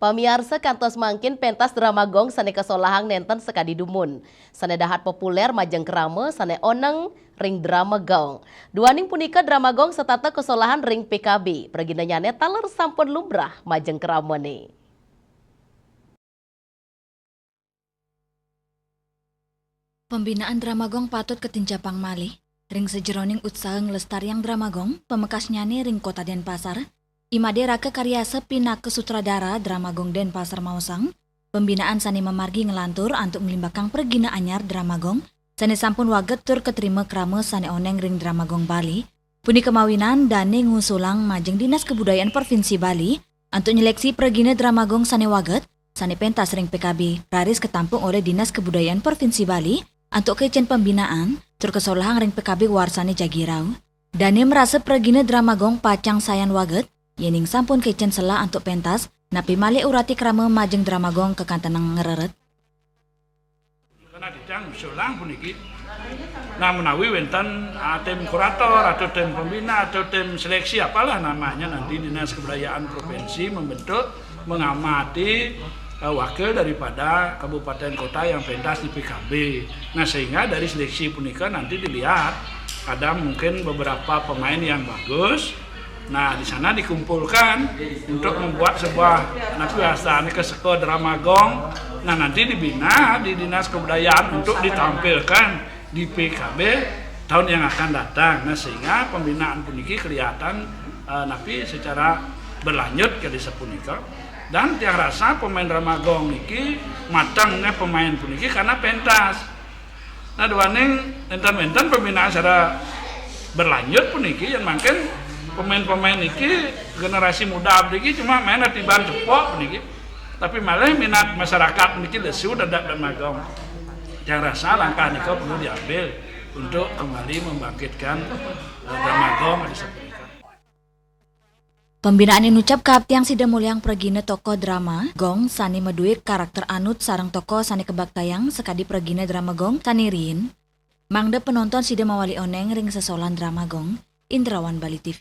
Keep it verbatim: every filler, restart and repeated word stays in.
Pamiarsa, kantos mangkin pentas drama gong sane kasolahang nenten sakadi dumun. Sane dahat populer majeng krama sane oneng ring drama gong. Duaning punika drama gong setata kasolahang ring P K B. Praginanyane taler sampun lumrah majeng kramane. Pembinaan drama gong patut katinjapang malih ring sajeroning utsaha nglestariang drama gong, pamekasnyane ring Kota Denpasar, I Made Raka Karyasa pinaka sutradara drama gong Denpasar maosang, pembinaan sane mamargi nglantur antuk nglimbakang pragina anyar drama gong sane sampun waget tur katrima krama sane oneng ring drama gong Bali, punika mawinan dane ngusulang majeng Dinas Kebudayaan Provinsi Bali antuk nyeleksi pragina drama gong sane waget, sane pentas ring P K B, raris katampung olih Dinas Kebudayaan Provinsi Bali antuk kicen pembinaan, tur kasolahang ring P K B warsane jagi rauh. Dane marasa pragina drama gong pacang sayan waget, yening sampun kicen selah antuk pentas, napi malih urati krama majeng drama gong kakantenang ngreret. Karena titiang usulang puniki. Nah, menawi wenten, ah, tim kurator atau tim pembina atau tim seleksi apalah namanya, nanti Dinas Kebudayaan Provinsi membentuk, mengamati, eh, wakil daripada kabupaten kota yang pentas di P K B. Nah, sehingga dari seleksi punika nanti dilihat ada mungkin beberapa pemain yang bagus. Nah, di sana dikumpulkan untuk membuat sebuah, napi wastane, keseka drama gong. Nah, nanti dibina di Dinas Kebudayaan untuk ditampilkan di P K B tahun yang akan datang. Nah, sehingga pembinaan puniki kelihatan, eh, napi secara berlanjut kadi sapunika. Dan tiang rasa pemain drama gong niki matengnya pemain puniki karena pentas. Nah, duaning enten-enten pembinaan secara berlanjut puniki, yang mungkin pemain-pemain niki, generasi muda niki cuma main atiban cepok puniki. Tapi malah minat masyarakat niki lesu terhadap drama gong. Tiang rasa langkah nika perlu diambil untuk kembali membangkitkan, eh, drama gong di Sapulika. Pembinaan inucap kaaptiang sida muliang pragina tokoh drama gong sane madue karakter anut sareng tokoh sane kabaktayang sakadi pragina drama gong sane riin, mangda penonton sida mawali oneng ring sesolan drama gong. Indrawan, Bali T V.